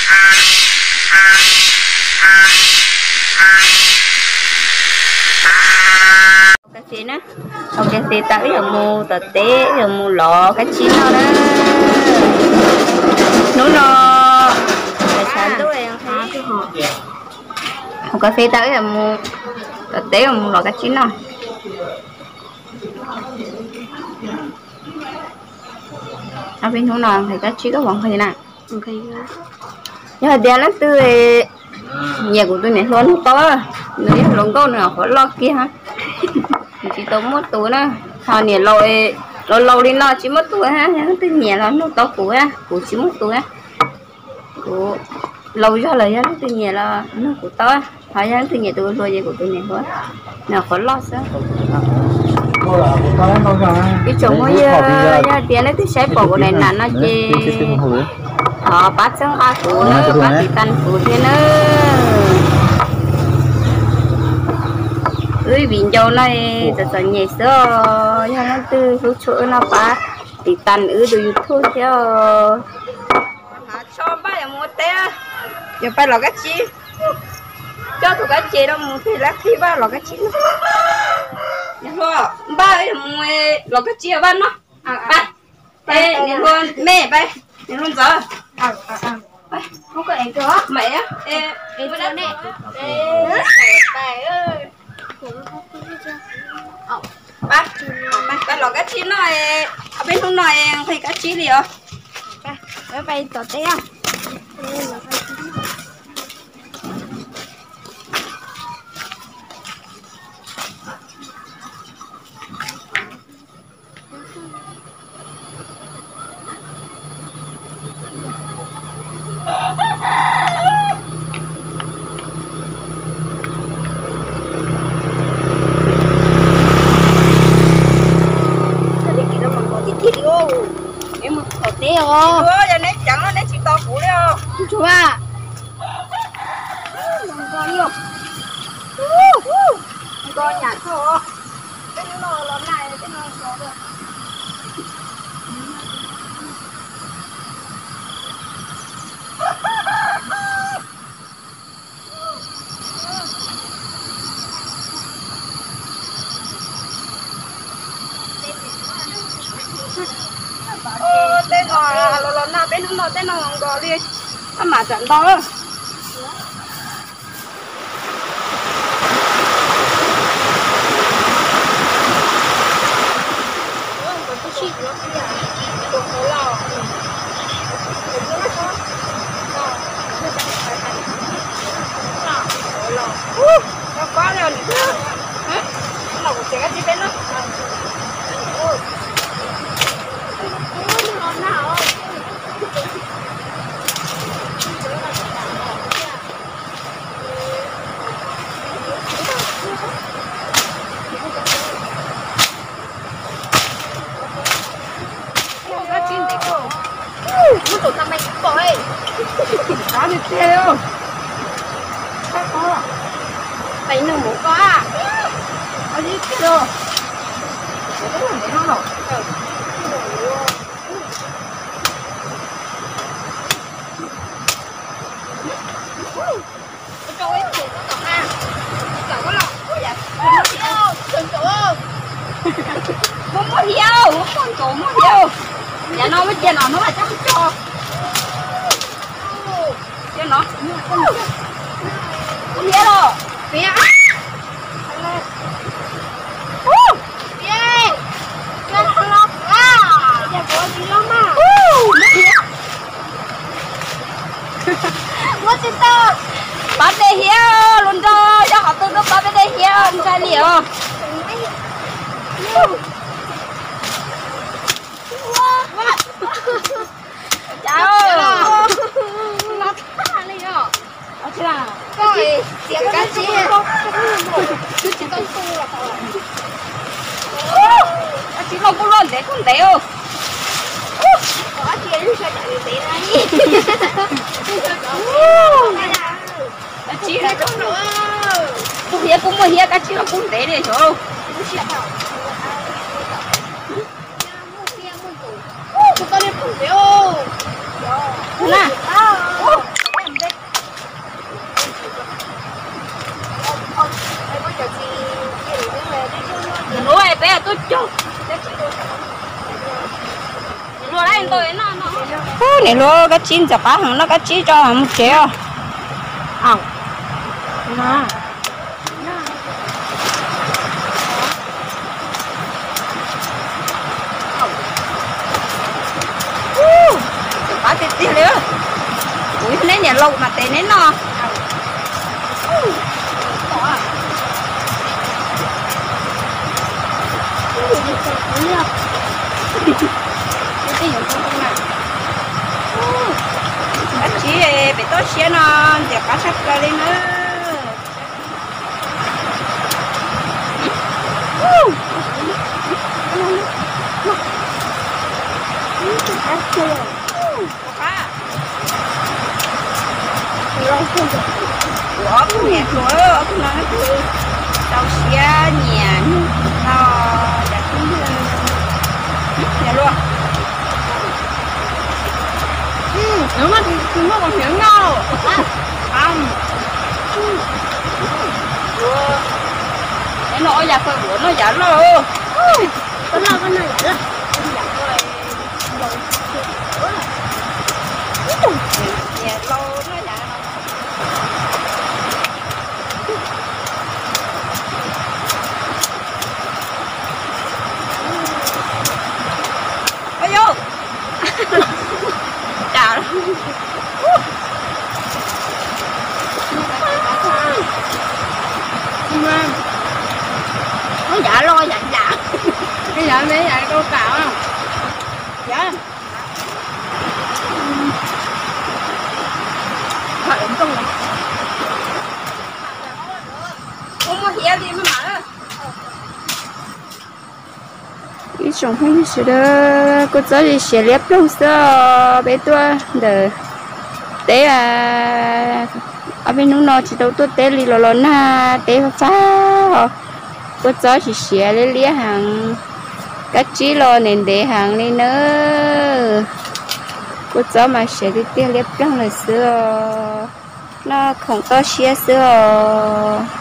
Ka xes na, hau ka xes tag wb yuav mus tom teb, yuav mus lov kab tsib noj na. Hnub no, hau ka xes tag wb yuav mus tom teb, yuav mus lov kab tsib noj. Ob peb hnub no nqhis kab tsib koj puas nqhis na? Yog hais tias leej twg nyiam kuv tus niam hluas nug tau, nws yog hluas nkauj nws qhuav loj kiag, nws tsis tau muaj tus na. Ho niam laus, laus laus li no tsis muaj tus, yog leej twg nyiam los nug tau kuv, kuv tsis muaj tus. Kuv laus zog lawm, yog leej twg nyiam los nug kuv tau. Ho yog leej twg nyiam tus hluas ces kuv tus niam hluas, nws qhuav loj xwb. Ib tsoom phooj ywg, yog tias leej twg saib pom kuv daim nam no ces thov pab txhawb nqa kuv, pab tiv tas kuv thiab nawb. Wb viv ncaus no txom txom nyem xwb os, yog leej twg hlub tshua wb no pab tiv tas wb tus YouTube thiab os. Hnav tsho npaj yuav mus ua teb, yuav pais lov kab tsib. Coj tus kab ces no mus ces lab qhib vaj lov kab tsib no. Niam hluas, npaj yuav mus lov kab tsib vaj no. Pab, niam hluas me, pab, niam hluas ntxawm. Pab, pab lov kab tsib no, ob peb hnub no nqhis kab tsib li os. Pab, pab tom teb. Yog neb ceev los neb tsis tos kuv li os. Tsuav, nkos li os. Nkos nyam kawg os. Tej no los nag, tej no nkos. Tej no los los nag, peb hnub no tej no nkos li, maj mam tsam nto. Muab tus tag me pom, rov nws kiag li. Tais neeg mus koj, ib kiag los. Muaj muaj hiav, muaj muaj ntsaum muaj hiav. Yav no muab cia no hnub no coj mus cog. Cog no. Muaj hiav los. Muab tsis tau. Pab peb hiav, lus nrog yog qhov twg tuaj pab peb hiav ntshai li os. Cas no tag li os. Koj txiav kab tsib, kab tsib loj kuj loj ntev kuj ntev os. Kab tsib, muaj hiav kuj muaj hiav, kab tsib loj kuj ntev li os. Tus koj li pum pem os. Na. Niam hluas, kab tsib ntxim qab heev, noj kab tsib tso mus tsev os. Ntxim qab tiag tiag li. Kuv yog neb niam laus mas tes neb noj. Kab tsib pem toj siab no ntxim qab tshaj plaws li na. Kuv ob tug niam hluas, ob tug no nws tau siab nyiam nug tau cov tib neeg, niam hluas. Nws muaj tus muaj qos hniav no. Nov ob yav fawm, noj yav loj. Koj noj, koj noj yav loj. Ua yau, cas, yav loj yav yam, yav me yav rau kam, yav, ib tsoom phooj ywg sawv daws, kua txob siav liab ploog xwb os. Peb tuaj ntawm teb, ob peb hnub no tsis tau tuaj teb li los los nag teb fab fab os. Kua txob siav siav liab liab heev, kab tsib los ntev ntev heev li nawb. Kua txob mas siav tiag tiag liab ploog lawm xwb os. Noj khoom toj siab xwb os.